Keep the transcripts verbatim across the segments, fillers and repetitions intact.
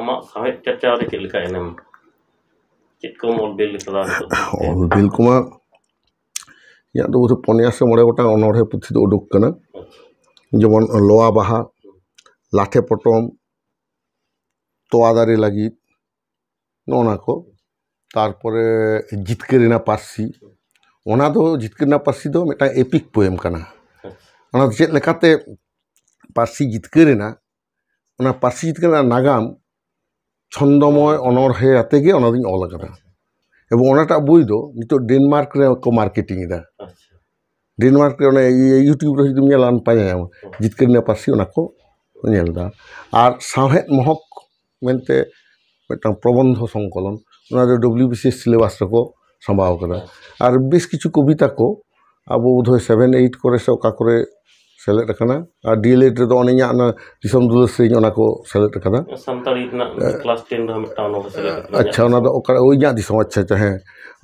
ᱟᱢᱟᱜ ᱥᱟᱶᱦᱮᱫ ᱪᱟᱨᱪᱟᱣ ᱨᱮ ᱪᱮᱫ ᱞᱮᱠᱟ ᱮᱱᱮᱢ? ᱪᱮᱫ ᱠᱚᱢ ᱚᱞ ᱵᱤᱞ ᱠᱟᱫᱟ ᱱᱤᱛᱚᱜ ᱫᱷᱟᱹᱵᱤᱡ ᱛᱮ? ᱚᱞ ᱵᱤᱞ ᱠᱚᱢᱟ ᱤᱧᱟᱹᱜ ᱫᱚ ᱵᱳᱫᱷᱚᱭ ᱯᱩᱱᱭᱟ ᱥᱮ ᱢᱚᱬᱮ ᱜᱚᱴᱟᱝ ᱚᱱᱚᱬᱦᱮ ᱯᱩᱛᱷᱤ ᱫᱚ ᱩᱰᱩᱠ ᱠᱟᱱᱟ᱾ ᱟᱪᱪᱷᱟ᱾ ᱡᱮᱢᱚᱱ ᱞᱚᱣᱟ ᱵᱟᱦᱟ, ᱞᱟᱴᱷᱮ ᱯᱚᱴᱚᱢ, ᱛᱚᱣᱟ ᱫᱟᱨᱮ ᱞᱟᱹᱜᱤᱫ, ᱱᱚᱜᱼᱚ ᱱᱟ ᱠᱚ᱾ ᱛᱟᱨᱯᱚᱨᱮ ᱡᱤᱛᱠᱟᱹᱨ ᱮᱱᱟ ᱯᱟᱹᱨᱥᱤ᱾ ᱚᱱᱟ ᱫᱚ, ᱡᱤᱛᱠᱟᱹᱨ ᱮᱱᱟ ᱯᱟᱹᱨᱥᱤ ᱫᱚ ᱢᱤᱫᱴᱟᱝ ᱮᱯᱤᱠ ᱯᱳᱭᱮᱢ ᱠᱟᱱᱟ᱾ ᱟᱪᱪᱷᱟ᱾ ᱚᱱᱟ ᱫᱚ ᱪᱮᱫ ᱞᱮᱠᱟᱛᱮ ᱯᱟᱹᱨᱥᱤ ᱡᱤᱛᱠᱟᱹᱨ ᱮᱱᱟ, ᱚᱱᱟ ᱯᱟᱹᱨᱥᱤ ᱡᱤᱛᱠᱟᱹᱨ ᱨᱮᱱᱟᱜ ᱱᱟᱜᱟᱢ ᱪᱷᱚᱱᱫᱚᱢᱚᱭ ᱚᱱᱚᱬᱦᱮ ᱟᱛᱮ ᱜᱮ ᱚᱱᱟ ᱫᱚᱧ ᱚᱞ ᱟᱠᱟᱫᱟ᱾ ᱟᱪᱪᱷᱟ᱾ ᱮᱵᱚᱝ ᱚᱱᱟᱴᱟᱜ ᱵᱳᱭ ᱫᱚ ᱱᱤᱛᱚᱜ ᱰᱮᱱᱢᱟᱨᱠ ᱨᱮ ᱠᱚ ᱢᱟᱨᱠᱮᱴᱤᱝ ᱮᱫᱟ᱾ ᱟᱪᱪᱷᱟ᱾ ᱰᱮᱱᱢᱟᱨᱠ ᱨᱮ ᱚᱱᱮ ᱤᱭᱟᱹ YouTube ᱨᱮ ᱡᱩᱫᱤᱢ ᱧᱮᱞᱟ, ᱯᱟᱸᱡᱟᱭᱟᱢ, ᱦᱩᱸ᱾ ᱡᱤᱛᱠᱟᱹᱨ ᱨᱮᱱᱟᱜ ᱯᱟᱹᱨᱥᱤ, ᱚᱱᱟ ᱠᱚ ᱧᱮᱞ ᱮᱫᱟ᱾ ᱟᱨ ᱥᱟᱶᱦᱮᱫ ᱢᱚᱦᱚᱠ ᱢᱮᱱᱛᱮ ᱢᱤᱫᱴᱟᱝ ᱯᱨᱚᱵᱚᱱᱫᱷᱚ ᱥᱚᱝᱠᱚᱞᱚᱱ, ᱚᱱᱟ ᱫᱚ W B C S syllabus ᱨᱮᱠᱚ ᱥᱟᱢᱵᱟᱣ ᱟᱠᱟᱫᱟ᱾ ᱟᱪᱪᱷᱟ᱾ ᱟᱨ ᱵᱮᱥ ᱠᱤᱪᱷᱩ ᱠᱚᱵᱤᱛᱟ ᱠᱚ ᱟᱵᱚ ᱵᱳᱫᱷᱚᱭ seven eight ᱠᱚᱨᱮ ᱥᱮ ᱚᱠᱟ ᱠᱚᱨᱮ ᱥᱮᱞᱮᱫ ᱟᱠᱟᱱᱟ᱾ ᱟᱨ D.El.Ed ᱨᱮᱫᱚ ᱚᱱᱮ ᱤᱧᱟᱹᱜ ᱚᱱᱟ ᱫᱤᱥᱚᱢ ᱫᱩᱞᱟᱹᱲ ᱥᱮᱨᱮᱧ, ᱚᱱᱟ ᱠᱚ ᱥᱮᱞᱮᱫ ᱟᱠᱟᱫᱟ᱾ ᱥᱟᱱᱛᱟᱲᱤ ᱨᱮᱱᱟᱜ ᱮ, class ten ᱨᱮᱦᱚᱸ ᱢᱤᱫᱴᱟᱝ ᱚᱱᱚᱬᱦᱮ ᱥᱮᱞᱮᱫ ᱟᱠᱟᱱᱟ᱾ ᱟᱪᱪᱷᱟ, ᱤᱧᱟᱹᱜ ᱚᱱᱟ ᱫᱚ ᱫᱤᱥᱚᱢ᱾ ᱚᱠᱟ, ᱳᱭ ᱤᱧᱟᱹᱜ ᱫᱤᱥᱚᱢ, ᱟᱪᱪᱷᱟ, ᱟᱪᱪᱷᱟ, ᱦᱮᱸ᱾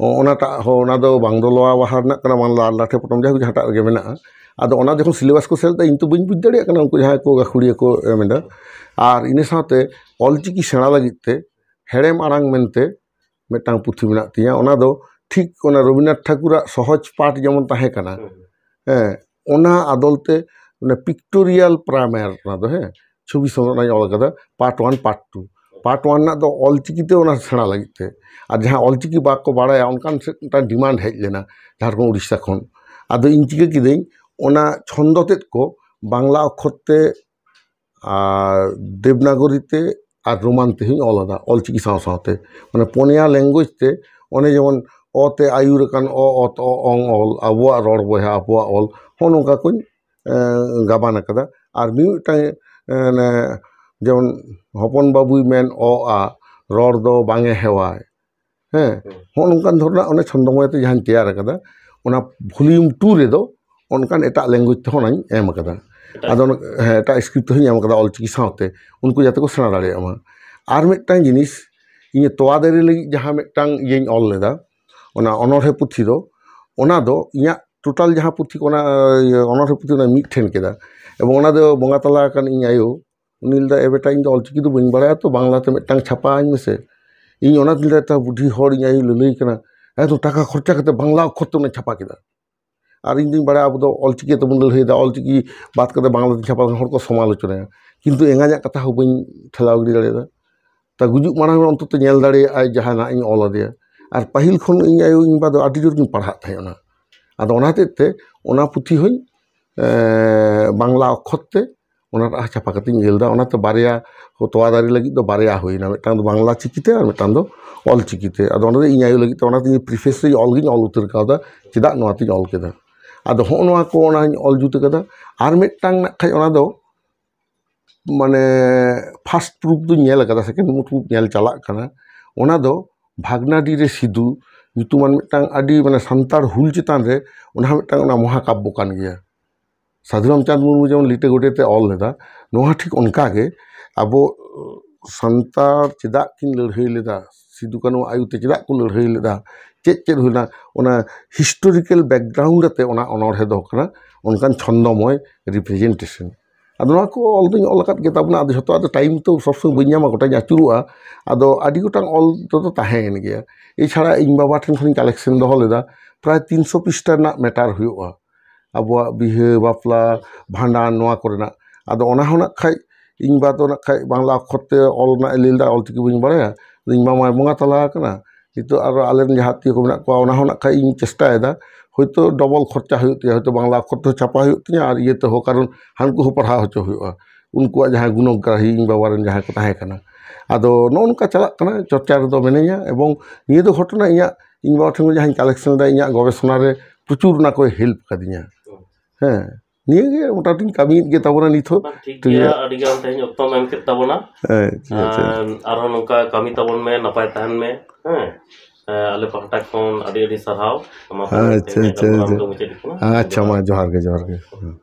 ᱚ-, ᱚᱱᱟᱴᱟᱜ ᱦᱚᱸ, ᱚᱱᱟ ᱫᱚ ᱵᱟᱝ ᱫᱚ ᱞᱚᱣᱟ ᱵᱟᱦᱟ ᱨᱮᱱᱟᱜ ᱠᱟᱱᱟ, ᱵᱟᱝ ᱞᱟ-, ᱞᱟᱴᱷᱮ ᱯᱚᱴᱚᱢ, ᱡᱟᱭᱦᱳᱠ, ᱡᱟᱦᱟᱸᱴᱟᱜ ᱨᱮᱜᱮ ᱢᱮᱱᱟᱜᱼᱟ᱾ ᱟᱫᱚ ᱚᱱᱟ ᱡᱚᱠᱷᱚᱱ syllabus ᱠᱚ ᱥᱮᱞᱮᱫ ᱮᱫᱟ, ᱤᱧ ᱛᱚ ᱵᱟᱹᱧ ᱵᱩᱡᱽ ᱫᱟᱲᱮᱭᱟᱜ ᱠᱟᱱᱟ, ᱩᱱᱠᱩ ᱡᱟᱦᱟᱸᱭ ᱠᱚ ᱜᱟᱹᱠᱷᱩᱲᱤᱭᱟᱹ ᱠᱚ ᱮᱢ ᱮᱫᱟ᱾ ᱟᱨ ᱤᱱᱟᱹ ᱥᱟᱶᱛᱮ ᱚᱞᱪᱤᱠᱤ ᱥᱮᱬᱟ ᱞᱟᱹᱜᱤᱫ ᱛᱮ ᱦᱮᱲᱮᱢ ᱟᱲᱟᱝ ᱢᱮᱱᱛᱮ ᱢᱤᱫᱴᱟᱝ ᱯᱩᱛᱷᱤ ᱢᱮᱱᱟᱜ ᱛᱤᱧᱟᱹ᱾ ᱚᱱᱟ ᱫᱚ ᱴᱷᱤᱠ ᱚᱱᱟ ᱨᱚᱵᱤᱱᱫᱨᱚᱱᱟᱛᱷ ᱴᱷᱟᱠᱩᱨᱟᱜ ᱥᱚᱦᱚᱡᱽ ᱯᱟᱴᱷ ᱡᱮᱢᱚᱱ ᱛᱟᱦᱮᱸ ᱠᱟᱱᱟ, ᱦᱩᱸ᱾ ᱦᱮᱸ, ᱚᱱᱟ ᱟᱫᱚᱞ ᱛᱮ, ᱚᱱᱟ pictorial primer, ᱚᱱᱟ ᱫᱚ, ᱦᱮᱸ, ᱪᱷᱚᱵᱤ ᱥᱚᱢᱮᱛ ᱚᱱᱟᱧ ᱚᱞ ᱠᱟᱫᱟ, part one, part two᱾ Part one ᱨᱮᱱᱟᱜ ᱫᱚ ᱚᱞᱪᱤᱠᱤ ᱛᱮ ᱚᱱᱟ ᱥᱮᱬᱟ ᱞᱟᱹᱜᱤᱫ ᱛᱮ, ᱟᱨ ᱡᱟᱦᱟᱸ ᱚᱞᱪᱤᱠᱤ ᱵᱟᱠᱚ ᱵᱟᱲᱟᱭᱟ, ᱚᱱᱠᱟᱱ ᱥᱮᱫ ᱢᱤᱫᱴᱟᱝ demand ᱦᱮᱡ ᱞᱮᱱᱟ ᱡᱷᱟᱲᱠᱷᱚᱸᱰ, ᱩᱲᱤᱥᱥᱟ ᱠᱷᱚᱱ᱾ ᱟᱫᱚ ᱤᱧ ᱪᱤᱠᱟᱹ ᱠᱤᱫᱟᱹᱧ, ᱚᱱᱟ ᱪᱷᱚᱱᱫᱚ ᱛᱮᱫ ᱠᱚ ᱵᱟᱝᱞᱟ ᱚᱠᱠᱷᱚᱨ ᱛᱮ ᱟᱨ ᱫᱮᱵᱽᱱᱟᱜᱚᱨᱤ ᱛᱮ ᱟᱨ ᱨᱳᱢᱟᱱ ᱛᱮᱦᱚᱧ ᱚᱞ ᱟᱫᱟ, ᱚᱞᱪᱤᱠᱤ ᱥᱟᱶ ᱥᱟᱶᱛᱮ᱾ ᱢᱟᱱᱮ, ᱯᱚᱱᱭᱟ language ᱛᱮ, ᱚᱱᱮ ᱡᱮᱢᱚᱱ ᱚ ᱛᱮ ᱟᱹᱭᱩᱨ ᱟᱠᱟᱱ ᱚ, ᱚ ᱛ ᱚ, ᱚᱝ ᱚᱞ, ᱟᱵᱚᱣᱟᱜ ᱨᱚᱲ ᱵᱚᱭᱦᱟ, ᱟᱵᱚᱣᱟᱜ ᱚᱞ, ᱦᱚᱸᱜᱼᱚ ᱱᱚᱝᱠᱟ ᱠᱚᱧ, ᱮᱸ, ᱜᱟᱵᱟᱱ ᱟᱠᱟᱫᱟ᱾ ᱟᱨ ᱢᱤᱢᱤᱫᱴᱟᱝ, ᱮᱸ, ᱡᱮᱢᱚᱱ ᱦᱚᱯᱚᱱ ᱵᱟᱹᱵᱩᱭ ᱢᱮᱱ ᱚ ᱟ, ᱨᱚᱲ ᱫᱚ ᱵᱟᱝ ᱮ ᱦᱮᱣᱟᱭ, ᱦᱮᱸ, ᱦᱩᱸ᱾ ᱦᱚᱸᱜᱼᱚ ᱱᱚᱝᱠᱟᱱ ᱫᱷᱚᱨᱚᱱᱟᱜ ᱚᱱᱮ ᱪᱷᱚᱱᱫᱚᱢᱚᱭ ᱛᱮ ᱡᱟᱦᱟᱸᱧ ᱛᱮᱭᱟᱨ ᱟᱠᱟᱫᱟ, ᱚᱱᱟ volume two ᱨᱮᱫᱚ ᱚᱱᱠᱟᱱ ᱮᱴᱟᱜ language ᱛᱮᱦᱚᱸ ᱚᱱᱟᱧ ᱮᱢ ᱟᱠᱟᱫᱟ᱾ ᱮᱴᱟᱜ ᱟᱫᱚ ᱚᱱᱟ, ᱦᱮᱸ, ᱮᱴᱟᱜ script ᱛᱮᱦᱚᱸᱧ ᱮᱢ ᱟᱠᱟᱫᱟ ᱚᱞᱪᱤᱠᱤ ᱥᱟᱶᱛᱮ, ᱩᱱᱠᱩ ᱡᱟᱛᱮ ᱠᱚ ᱥᱮᱬᱟ ᱫᱟᱲᱮᱭᱟᱜ ᱢᱟ᱾ ᱟᱨ ᱢᱤᱫᱴᱟᱝ ᱡᱤᱱᱤᱥ, ᱤᱧ ᱛᱚᱣᱟ ᱫᱟᱨᱮ ᱞᱟᱹᱜᱤᱫ ᱡᱟᱦᱟᱸ ᱢᱤᱫᱴᱟᱝ ᱤᱭᱟᱹᱧ ᱚᱞ ᱞᱮᱫᱟ, ᱚᱱᱟ ᱚᱱᱚᱬᱦᱮ ᱯᱩᱛᱷᱤ ᱫᱚ, ᱚᱱᱟ ᱫᱚ ᱤᱧᱟᱹᱜ total ᱡᱟᱦᱟᱸ ᱯᱩᱛᱷᱤ ᱠᱚ, ᱚᱱᱟ, ᱤᱭᱟᱹ, ᱚᱱᱚᱬᱦᱮ ᱯᱩᱛᱷᱤ ᱚᱱᱟ ᱢᱤᱫ ᱴᱷᱮᱱ ᱠᱮᱫᱟ᱾ ᱮᱵᱚᱝ ᱚᱱᱟ ᱫᱚ ᱵᱚᱸᱜᱟ ᱛᱟᱞᱟ ᱟᱠᱟᱱ ᱤᱧ ᱟᱭᱳ, ᱩᱱᱤ ᱞᱟᱹᱭᱫᱟ, "ᱮ ᱵᱮᱴᱟ, ᱤᱧ ᱫᱚ ᱚᱞᱪᱤᱠᱤ ᱫᱚ ᱵᱟᱹᱧ ᱵᱟᱲᱟᱭᱟ ᱛᱚ, ᱵᱟᱝᱞᱟ ᱛᱮ ᱢᱤᱫᱴᱟᱝ ᱪᱷᱟᱯᱟ ᱟᱹᱧ ᱢᱮᱥᱮ᱾" ᱤᱧ ᱚᱱᱟ ᱛᱤᱧ ᱞᱟᱹᱭᱫᱟ, ᱵᱩᱰᱷᱤ ᱦᱚᱲ, ᱤᱧ ᱟᱭᱳ ᱞᱟᱹᱞᱟᱹᱭ ᱠᱟᱱᱟ, ᱮᱠᱫᱚᱢ ᱴᱟᱠᱟ ᱠᱷᱚᱨᱪᱟ ᱠᱟᱛᱮ ᱵᱟᱝᱞᱟ ᱚᱠᱠᱷᱚᱨ ᱛᱮ ᱚᱱᱟᱧ ᱪᱷᱟᱯᱟ ᱠᱮᱫᱟ᱾ ᱟᱨ ᱤᱧ ᱫᱩᱧ ᱵᱟᱲᱟᱭᱟ, ᱟᱵᱚ ᱫᱚ ᱚᱞᱪᱤᱠᱤ ᱛᱮᱵᱚᱱ ᱞᱟᱹᱲᱦᱟᱹᱭᱮᱫᱟ, ᱚᱞᱪᱤᱠᱤ ᱵᱟᱫ ᱠᱟᱛᱮ ᱵᱟᱝᱞᱟ ᱛᱮ ᱪᱷᱟᱯᱟ ᱞᱮᱱᱠᱷᱟᱱ ᱦᱚᱲ ᱠᱚ ᱥᱚᱢᱟᱞᱳᱪᱚᱱᱟᱭᱟ, ᱠᱤᱱᱛᱩ ᱮᱸᱜᱟᱧᱟᱜ ᱠᱟᱛᱷᱟ ᱦᱚᱸ ᱵᱟᱹᱧ ᱴᱷᱮᱞᱟᱣ ᱜᱤᱰᱤ ᱫᱟᱲᱮᱭᱟᱫᱟ᱾ ᱛᱟ ᱜᱩᱡᱩᱜ ᱢᱟᱲᱟᱝ ᱨᱮ ᱚᱱᱛᱚᱛᱚ ᱧᱮᱞ ᱫᱟᱲᱮᱭᱟᱜᱼᱟᱭ ᱡᱟᱦᱟᱱᱟᱜ ᱤᱧ ᱚᱞ ᱟᱫᱮᱭᱟ᱾ ᱟᱨ ᱯᱟᱹᱦᱤᱞ ᱠᱷᱚᱱ ᱤᱧ ᱟᱭᱳ ᱤᱧ ᱵᱟ ᱫᱚ ᱟᱹᱰᱤ ᱡᱳᱨ ᱠᱤᱱ ᱯᱟᱲᱦᱟᱜ ᱛᱟᱦᱮᱸ ᱚᱱᱟ᱾ ᱟᱫᱚ ᱚᱱᱟ ᱦᱚᱛᱮᱡ ᱛᱮ ᱚᱱᱟ ᱯᱩᱛᱷᱤ ᱦᱚᱸᱧ, ᱮᱸ, ᱵᱟᱝᱞᱟ ᱚᱠᱠᱷᱚᱨ ᱛᱮ ᱚᱱᱟᱴᱟᱜ ᱪᱷᱟᱯᱟ ᱠᱟᱛᱮᱧ ᱧᱮᱞ ᱮᱫᱟ᱾ ᱚᱱᱟᱛᱮ ᱵᱟᱨᱭᱟ ᱛᱚᱣᱟ ᱫᱟᱨᱮ ᱞᱟᱹᱜᱤᱫ ᱫᱚ ᱵᱟᱨᱭᱟ ᱦᱩᱭᱱᱟ, ᱢᱤᱫᱴᱟᱝ ᱫᱚ ᱵᱟᱝᱞᱟ ᱪᱤᱠᱤᱛᱮ ᱟᱨ ᱢᱤᱫᱴᱟᱝ ᱫᱚ ᱚᱞ ᱪᱤᱠᱤᱛᱮ᱾ ᱟᱫᱚ ᱚᱱᱟ ᱫᱚ ᱤᱧ ᱟᱭᱳ ᱞᱟᱹᱜᱤᱫ ᱛᱮ ᱚᱱᱟᱛᱮ ᱤᱧ preface ᱨᱮ ᱚᱞ ᱜᱤᱧ ᱚᱞ ᱩᱛᱟᱹᱨ ᱠᱟᱣᱫᱟ, ᱪᱮᱫᱟᱜ ᱱᱚᱣᱟ ᱛᱤᱧ ᱚᱞ ᱠᱮᱫᱟ᱾ ᱟᱫᱚ ᱦᱚᱸᱜᱼᱚ ᱱᱚᱣᱟ ᱠᱚ ᱚᱱᱟᱧ ᱚᱞ ᱡᱩᱛ ᱠᱟᱫᱟ᱾ ᱟᱨ ᱢᱤᱫᱴᱟᱝ ᱱᱟᱜ ᱠᱷᱟᱡ ᱚᱱᱟ ᱫᱚ ᱢᱟᱱᱮ first proof ᱫᱚᱧ ᱧᱮᱞ ᱠᱟᱫᱟ, second proof ᱧᱮᱞ ᱪᱟᱞᱟᱜ ᱠᱟᱱᱟ᱾ ᱚᱱᱟ ᱫᱚ ᱵᱷᱟᱜᱽᱱᱟᱰᱤ ᱨᱮ ᱥᱤᱫᱩ ᱧᱩᱛᱩᱢᱟᱱ ᱢᱤᱫᱴᱟᱝ ᱟᱹᱰᱤ ᱢᱟᱱᱮ ᱥᱟᱱᱛᱟᱲ ᱦᱩᱞ ᱪᱮᱛᱟᱱ ᱨᱮ ᱚᱱᱟ ᱦᱚᱸ ᱢᱤᱫᱴᱟᱝ ᱚᱱᱟ ᱢᱚᱦᱟᱠᱟᱵᱽᱵᱚ ᱠᱟᱱ ᱜᱮᱭᱟ᱾ ᱥᱟᱹᱫᱷᱩ ᱨᱟᱢᱪᱟᱸᱫᱽ ᱢᱩᱨᱢᱩ ᱡᱮᱢᱚᱱ ᱞᱤᱴᱟᱹ ᱜᱚᱰᱮᱛ ᱮ ᱚᱞ ᱞᱮᱫᱟ, ᱱᱚᱣᱟ ᱦᱚᱸ ᱴᱷᱤᱠ ᱚᱱᱠᱟ ᱜᱮ ᱟᱵᱚ ᱥᱟᱱᱛᱟᱲ ᱪᱮᱫᱟᱜ ᱠᱤᱱ ᱞᱟᱹᱲᱦᱟᱹᱭ ᱞᱮᱫᱟ, ᱥᱤᱫᱩ ᱠᱟᱹᱱᱩ ᱟᱹᱭᱩᱨ ᱛᱮ ᱪᱮᱫᱟᱜ ᱠᱚ ᱞᱟᱹᱲᱦᱟᱹᱭ ᱞᱮᱫᱟ, ᱪᱮᱫ ᱪᱮᱫ ᱦᱩᱭᱱᱟ, ᱚᱱᱟ historical background ᱟᱛᱮ ᱚᱱᱟ ᱚᱱᱚᱬᱦᱮ ᱫᱚ ᱠᱟᱱᱟ ᱚᱱᱠᱟᱱ ᱪᱷᱚᱱᱫᱚᱢᱚᱭ representation᱾ ᱟᱫᱚ ᱱᱚᱣᱟ ᱠᱚ ᱚᱞ ᱫᱚᱧ ᱚᱞ ᱟᱠᱟᱫ ᱜᱮ ᱛᱟᱵᱚᱱᱟ, ᱟᱫᱚ ᱡᱷᱚᱛᱚ ᱟᱫᱚ time ᱛᱚ ᱥᱚᱵ ᱥᱚᱢᱚᱭ ᱵᱟᱹᱧ ᱧᱟᱢᱟ, ᱜᱚᱴᱟᱧ ᱟᱹᱪᱩᱨᱚᱜᱼᱟ᱾ ᱟᱫᱚ ᱟᱹᱰᱤ ᱜᱚᱴᱟᱝ ᱚᱞ ᱫᱚ ᱛᱟᱦᱮᱸᱭᱮᱱ ᱜᱮᱭᱟ᱾ ᱮᱪᱷᱟᱲᱟ ᱤᱧ ᱵᱟᱵᱟ ᱴᱷᱮᱱ ᱠᱷᱚᱱᱤᱧ collection ᱫᱚᱦᱚ ᱞᱮᱫᱟ, ᱯᱨᱟᱭ ᱛᱤᱱᱥᱚ ᱯᱤᱥᱴᱟ ᱨᱮᱱᱟᱜ matter ᱦᱩᱭᱩᱜᱼᱟ, ᱟᱵᱚᱣᱟᱜ ᱵᱤᱦᱟᱹ, ᱵᱟᱯᱞᱟ, ᱵᱷᱟᱸᱰᱟᱱ, ᱱᱚᱣᱟ ᱠᱚᱨᱮᱱᱟᱜ᱾ ᱟᱫᱚ ᱚᱱᱟ ᱦᱚᱸ ᱱᱟᱜ ᱠᱷᱟᱡ ᱤᱧ ᱵᱟ ᱫᱚ ᱱᱟᱜ ᱠᱷᱟᱡ ᱵᱟᱝᱞᱟ ᱚᱠᱠᱷᱚᱨ ᱛᱮ ᱚᱞ ᱨᱮᱱᱟᱜ ᱮ ᱞᱟᱹᱭ ᱞᱮᱫᱟ, ᱚᱞ ᱪᱤᱠᱤ ᱵᱟᱹᱧ ᱵᱟᱲᱟᱭᱟ᱾ ᱤᱧ ᱢᱟ ᱢᱟᱭ ᱵᱚᱸᱜᱟ ᱛᱟᱞᱟ ᱟᱠᱟᱱᱟ᱾ ᱱᱤᱛᱚᱜ ᱟᱨᱚ ᱟᱞᱮᱨᱮᱱ ᱡᱟᱦᱟᱸ ᱟᱛᱤᱭᱚ ᱠᱚ ᱢᱮᱱᱟᱜ ᱠᱚᱣᱟ, ᱚᱱᱟ ᱦᱚᱸ ᱱᱟᱜ ᱠᱷᱟᱡ ᱤᱧ ᱪᱮᱥᱴᱟᱭᱮᱫᱟ, ᱦᱳᱭᱛᱳ double ᱠᱷᱚᱨᱪᱟ ᱦᱩᱭᱩᱜ ᱛᱤᱧᱟ, ᱦᱳᱭᱛᱳ ᱵᱟᱝᱞᱟ ᱚᱠᱠᱷᱚᱨ ᱛᱮᱦᱚᱸ ᱪᱷᱟᱯᱟ ᱦᱩᱭᱩᱜ ᱛᱤᱧᱟ ᱟᱨ ᱤᱭᱟᱹ ᱛᱮᱦᱚᱸ, ᱠᱟᱨᱚᱱ ᱦᱟᱱᱠᱩ ᱦᱚᱸ ᱯᱟᱲᱦᱟᱣ ᱦᱚᱪᱚ ᱦᱩᱭᱩᱜᱼᱟ, ᱩᱱᱠᱩᱣᱟᱜ ᱡᱟᱦᱟᱸ ᱜᱩᱱᱚᱜᱨᱟᱦᱤ ᱤᱧ ᱵᱟᱵᱟ ᱨᱮᱱ ᱡᱟᱦᱟᱸᱭ ᱠᱚ ᱛᱟᱦᱮᱸ ᱠᱟᱱᱟ᱾ ᱟᱫᱚ ᱱᱚᱜᱼᱚ ᱱᱚᱝᱠᱟ ᱪᱟᱞᱟᱜ ᱠᱟᱱᱟ, ᱪᱚᱨᱪᱟ ᱨᱮᱫᱚ ᱢᱤᱱᱟᱹᱧᱟ᱾ ᱮᱵᱚᱝ ᱱᱤᱭᱟᱹ ᱫᱚ ᱜᱷᱚᱴᱚᱱᱟ ᱤᱧᱟᱹᱜ, ᱤᱧ ᱵᱟᱵᱟ ᱴᱷᱮᱱ ᱠᱷᱚᱱ ᱡᱟᱦᱟᱸᱧ collection ᱞᱮᱫᱟ, ᱤᱧᱟᱹᱜ ᱜᱚᱵᱮᱥᱚᱱᱟ ᱨᱮ ᱯᱨᱚᱪᱩᱨ ᱚᱱᱟ ᱠᱚᱭ help ᱠᱟᱫᱤᱧᱟ᱾ ᱦᱮᱸ, ᱱᱤᱭᱟᱹ ᱜᱮ ᱢᱚᱴᱟᱢᱩᱴᱤᱧ ᱠᱟᱹᱢᱤᱭᱮᱫ ᱜᱮ ᱛᱟᱵᱚᱱᱟ ᱱᱤᱛ ᱦᱚᱸ᱾ ᱵᱟᱝ, ᱴᱷᱤᱠ ᱴᱷᱤᱠ ᱜᱮᱭᱟ, ᱜᱮᱭᱟ᱾ ᱟᱹᱰᱤ ᱜᱟᱱ ᱛᱮᱦᱮᱧ ᱚᱠᱛᱚᱢ ᱮᱢ ᱠᱮᱫ ᱛᱟᱵᱚᱱᱟ᱾ ᱦᱮᱸ, ᱴᱷᱤᱠ ᱟᱪᱷᱮ᱾ ᱟᱨ ᱟᱨᱦᱚᱸ ᱱᱚᱝᱠᱟ ᱠᱟᱹᱢᱤ ᱛᱟᱵᱚᱱ ᱢᱮ, ᱱᱟᱯᱟᱭ ᱛᱟᱦᱮᱱ ᱢᱮ᱾ ᱦᱮᱸ, ᱟᱞᱮ ᱯᱟᱦᱴᱟ ᱠᱷᱚᱱ ᱟᱹᱰᱤ ᱟᱹᱰᱤ ᱥᱟᱨᱦᱟᱣ᱾ ᱢᱟ ᱛᱚᱵᱮ, ᱟᱪᱷᱟ, ᱛᱮᱦᱮᱧᱟᱜ ᱟᱪᱷᱟ, ᱜᱟᱞᱢᱟᱨᱟᱣ ᱟᱪᱷᱟ᱾ ᱫᱚ ᱢᱩᱪᱟᱹᱫ ᱠᱟᱱᱟ᱾ ᱟᱪᱷᱟ, ᱢᱟ ᱡᱚᱦᱟᱨ ᱜᱮ, ᱡᱚᱦᱟᱨ ᱜᱮ᱾ ᱦᱮᱸ᱾